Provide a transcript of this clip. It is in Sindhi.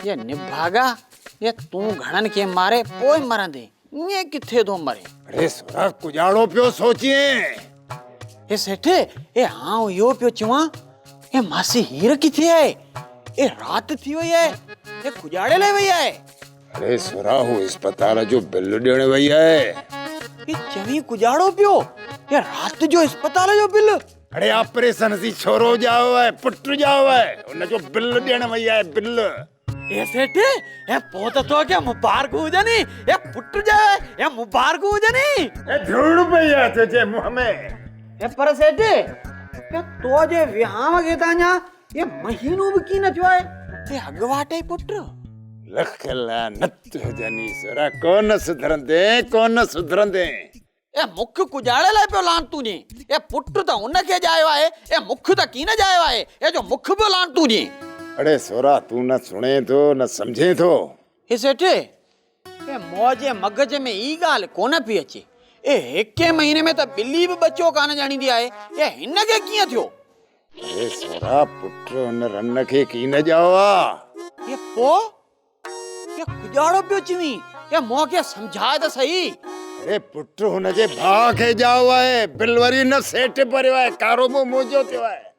يا نڀاڳا، يا تون گهڻن کي ماري پوء مرندين، ائين ڪٿي ٿو مرين؟ اڙي سورا ڪڄاڙو پيو سوچين. اي سيٺ، اي آئون اهو پيو چوان، اي ماسي هير ڪٿي آهي؟ اي رات ٿي وئي آهي، اي ڪڄاڙي لئي وئي آهي؟ اڙي سورا هو اسپتال جو بل ڏيڻ وئي آهي. اي چوين ڪڄاڙو پيو، اي رات جو اسپتال جو بل؟ اڙي آپريشن سين ڇورو ڄائو آهي، پٽ ڄائو آهي، ان جو بل ڏيڻ وئي آهي بل. اي سيٺ، اي پوء ته توکي مبارڪون هجن، اي پٽ ڄائو آهي، اي مبارڪون هجن. اي ڌوڙ پئي آهي تنهنجي منهن ۾. اي پر سيٺ، اي تو جي وهانء کي ته اڃا اي مهينو به ڪين ٿيو آهي، اي اڳواٽ ئي پٽ. لک لعنت هجني سورا، ڪونه سڌرندين، ڪونه سڌرندين. اي مک ڪڄاڙي لاء پيو لعنتون ڏين، اي پٽ ته ان کي ڄايو آهي، اي مک ته ڪين ڄايو آهي، اي جو مک پيو لعنتون ڏين. اڙي سورا تون نه سڻين ٿو نه سمجهين ٿو. اي سيٺ، اي منهنجي مغز ۾ ئي ڳالهه ڪونه پئي اچي، اي هڪ مهيني ۾ ته ٻلي به ٻچو ڪانه ڄڻيندي آهي، اي هن کي ڪيئن ٿيو؟ اڙي سورا پٽ ان رن کي ڪين ڄائو آ. اي پوء؟ اي ڪڄاڙو پيو چوين، اي مون کي سمجهاء ته سهي. اڙي پٽ هن جي ڀاء کي ڄائو آهي، بل وري نه سيٺ ڀريو آهي، ڪارو منهن منهنجو ٿيو آهي.